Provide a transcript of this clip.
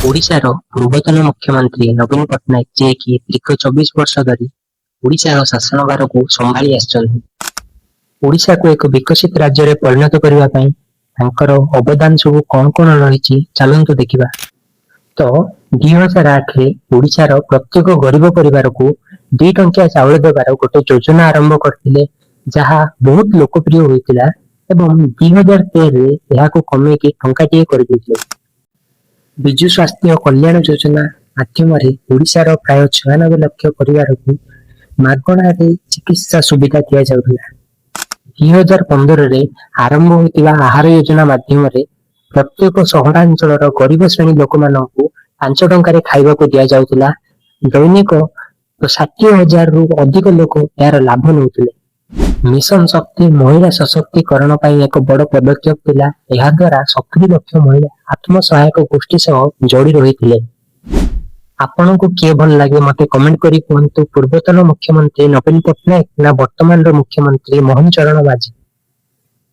ଓଡ଼ିଶାର ପୂର୍ବତନ ମୁଖ୍ୟମନ୍ତ୍ରୀ ନବୀନ ପଟ୍ଟନାୟକ, ଯିଏକି ଦୀର୍ଘ 24 ବର୍ଷ ଧରି ଓଡ଼ିଶାର ଶାସନଭାରକୁ ସମ୍ଭାଳି ଆସିଛନ୍ତି, ଓଡ଼ିଶାକୁ ଏକ ବିକଶିତ ରାଜ୍ୟରେ ପରିଣତ କରିବା ପାଇଁ ତାଙ୍କର ଅବଦାନ ସବୁ କଣ କଣ ରହିଛି, ଚାଲନ୍ତୁ ଦେଖିବା। ତ 2008ରେ ଓଡ଼ିଶାର ପ୍ରତ୍ୟେକ ଗରିବ ପରିବାରକୁ 2 ଟଙ୍କିଆ ଚାଉଳ ଦେବାର ଗୋଟେ ଯୋଜନା ଆରମ୍ଭ କରିଥିଲେ, ଯାହା ବହୁତ ଲୋକପ୍ରିୟ ହୋଇଥିଲା ଏବଂ 2013ରେ ଏହାକୁ କମେଇକି ଟଙ୍କାଟିଏ କରିଦେଇଥିଲେ। ବିଜୁ ସ୍ୱାସ୍ଥ୍ୟ କଲ୍ୟାଣ ଯୋଜନା ମାଧ୍ୟମରେ ଓଡ଼ିଶାର ପ୍ରାୟ 96 ଲକ୍ଷ ପରିବାରକୁ ମାଗଣାରେ ଚିକିତ୍ସା ସୁବିଧା ଦିଆଯାଉଥିଲା। 2015ରେ ଆରମ୍ଭ ହୋଇଥିବା ଆହାର ଯୋଜନା ମାଧ୍ୟମରେ ପ୍ରତ୍ୟେକ ସହରାଞ୍ଚଳର ଗରିବ ଶ୍ରେଣୀ ଲୋକମାନଙ୍କୁ 5 ଟଙ୍କାରେ ଖାଇବାକୁ ଦିଆଯାଉଥିଲା। ଦୈନିକ 60 ହଜାରରୁ ଅଧିକ ଲୋକ ଏହାର ଲାଭ ନେଉଥିଲେ। ମିଶନ ଶକ୍ତି ମହିଳା ସଶକ୍ତିକରଣ ପାଇଁ ଏକ ବଡ ପଦକ୍ଷେପ ଥିଲା। ଏହା ଦ୍ୱାରା 70 ଲକ୍ଷ ମହିଳା ଆତ୍ମସହାୟକ ଗୋଷ୍ଠୀ ସହ ଯୋଡି ରହିଥିଲେ। ଆପଣଙ୍କୁ କିଏ ଭଲ ଲାଗେ, ମତେ କମେଣ୍ଟ କରି କୁହନ୍ତୁ, ପୂର୍ବତନ ମୁଖ୍ୟମନ୍ତ୍ରୀ ନବୀନ ପଟ୍ଟନାୟକ ନା ବର୍ତ୍ତମାନର ମୁଖ୍ୟମନ୍ତ୍ରୀ ମୋହନ ଚରଣ ମାଝୀ?